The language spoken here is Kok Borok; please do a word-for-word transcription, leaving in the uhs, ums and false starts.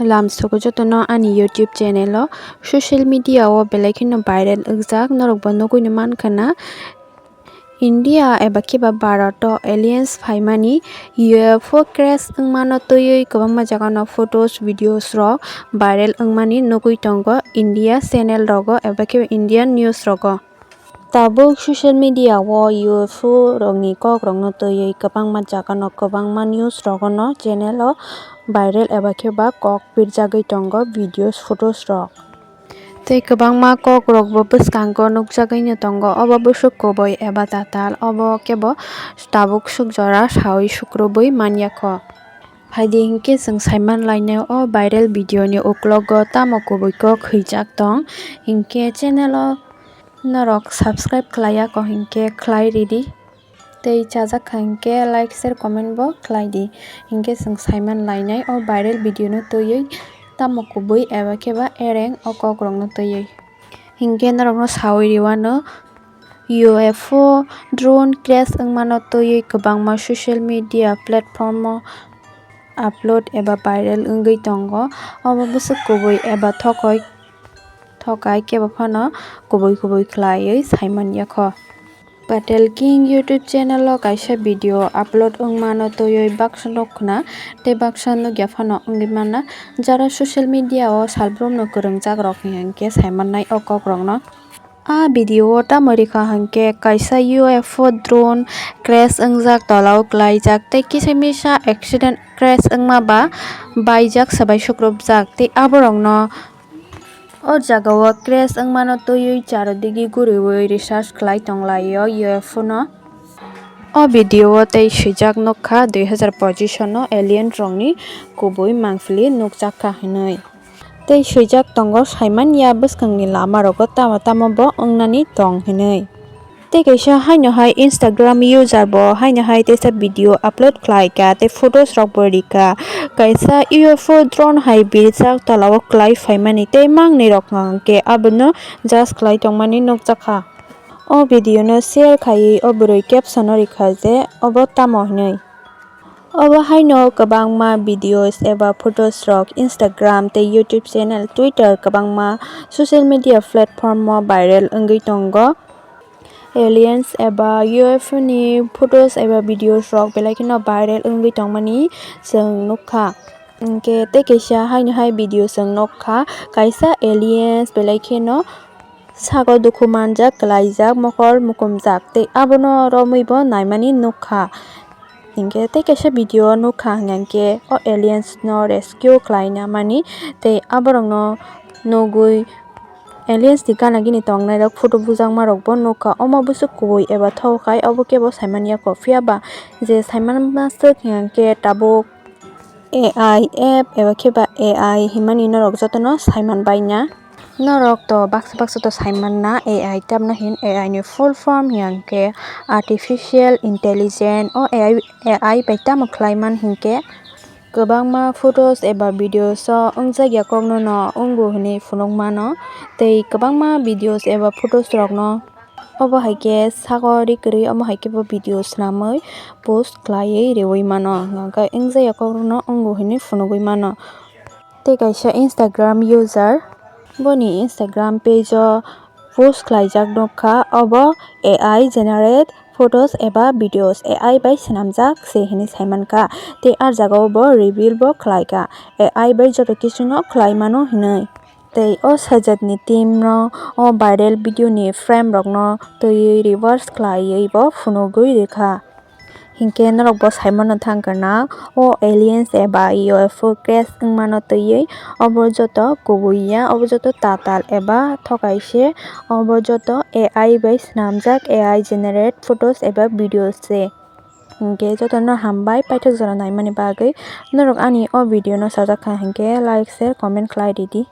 Lamsogo jotono ani YouTube channel o. Social media o belai kheno viral wngjak, norok bo nugui no mankha na. India eba khe ba Bharat o aliens phaimani, U F O crash wngmano twiwi kwbangma jagano photos, videos rok viral wngmani nugui tongo India channel rogo eba khe ba Indian news rogo. Tabuk social media o U F O rokni kokrokno twiwi kwbangma jagano, kwbangma news rogono channel o viral eba khe ba kok pirjagwi tongo, videos, photos rok. Tei kwbangma kokrokbo bwskango nukjagwino tongo. Obo bwswk kubui eba tatal, obo kebo tabuk swk jora sawi sukrubwi manyakho. Phaidi hinkhe chwng saiman lainai o viral video ni uklogo tamo kubui kok hwijak tong, hinkhe channel o norok subscribe khlaiya kho hinkhe khlai ridi. Tei chajak kha hinkhe like, share, comment bo khlai di. Hinkhe chwng saiman lainai o viral video no twiwi tamo kubui eba khe ba ereng o kok rok no twiwi. Hinkhe norok no sawi riwano U F O drone crash wngmano twiwi kwbangma social media platform o upload eba viral wngwi tongo. Obo bwswk kubui eba thokoi thokai kebo phano kubui kubui khlaiwi saiman yakho. Patel King YouTube channel o kaisa video upload wngmano twiwi baksa nukna tei baksa nukya phano wngwi manna. Jara social media o salbrumno kwrwngjak rok hinkhe saimannai o kokrokno. A video o tamo rikha hinkhe kaisa U F O drone crash wngjak, tola o klaijak tei kisa misa accident crash wngma ba baijak swbai sukrupjak tei aborokno o jaga o crash wngmano twiwi charo digi guriwi research khlai tonglaio U F O no. O video o tei swijak nukha dui hazar pochisno alien rokni kubui mangpili nukjakha hinwi. Tei swijak tongo saimanya bwskangni lamarogo tamo tamo bo wngnani tong hinwi. Tei kaisa haino hai Instagram user bo haino hai teisa video upload khlai kha tei photos rok bo rikha. Kaisa U F O drone hai birjak tola o klai phaimani tei mangnwi rok hwnkhe abono judge khlai tongmani nukjakha. O video no share khaiwi o bwrwi caption o rikha je obo tamo hinwi. Obo haino kwbangma videos eba photos rok Instagram tei YouTube channel, Twitter kwbangma social media platform o viral wngwi tongo. Aliens eba U F O ni photos eba videos rok belai kheno viral wngwi tongmani chwng nukha. Hinkhe tei kaisa haino hai video chwng nukha, kaisa aliens belai kheno sago dukhu manjak, klaijak, mokol mukumjak tei abono romwi bo naimani nukha. Hinkhe tei kaisa video o nukha hwnkhe o aliens no rescue khlaina mani tei aborokno nugwi aliens ni gana gini tongnai rok photo bujakma rok bo nukha. Omo bwswk kubui eba thok hai obo kebo saimanya kho, phiya ba je saimanma swk hwnkhe tabuk A I app eba khe ba A I himani norok jotono saiman baina. Norok to baksa baksa to saiman na A I tamno hin, A I ni full form hwnkhe artificial intelligence. O A I, A I bai tamo khlaiman hinkhe kwbangma photos eba videos o wngjak ya kokno no wngo hinwi phunuk mano tei kwbangma videos eba photos rokno obo hai khe sago ri kwrwi omo hai khe bo video swnamwi post khlaiwi riwi mano, hwnkhe wngjak ya kokno wngo hinwi phunugwi mano. Tei kaisa Instagram user boni Instagram page o post khlaijak nukha, obo A I generate photos eba videos, A I bai swnamjak se hinwi saimankha. Tei ah jagao bo reveal bo khlaikha, A I bai joto kichuno khlai mano hinwi. Tei o sajak ni team no o viral video ni frame rok no twiwi reverse khlaiwi bo phunugwi rikha. Hinkhe norok bo saimano thang kana o aliens eba U F O crash wngmano twiwi obo joto kubui ya, obo joto tatal eba thokai se, obo joto A I bai swnamjak, A I generate photos eba videos se. Hinkhe jotono hambai paithak jora naimani bagwi. Norok ani o video no sajak kha hinkhe like, share, comment khlai ridi.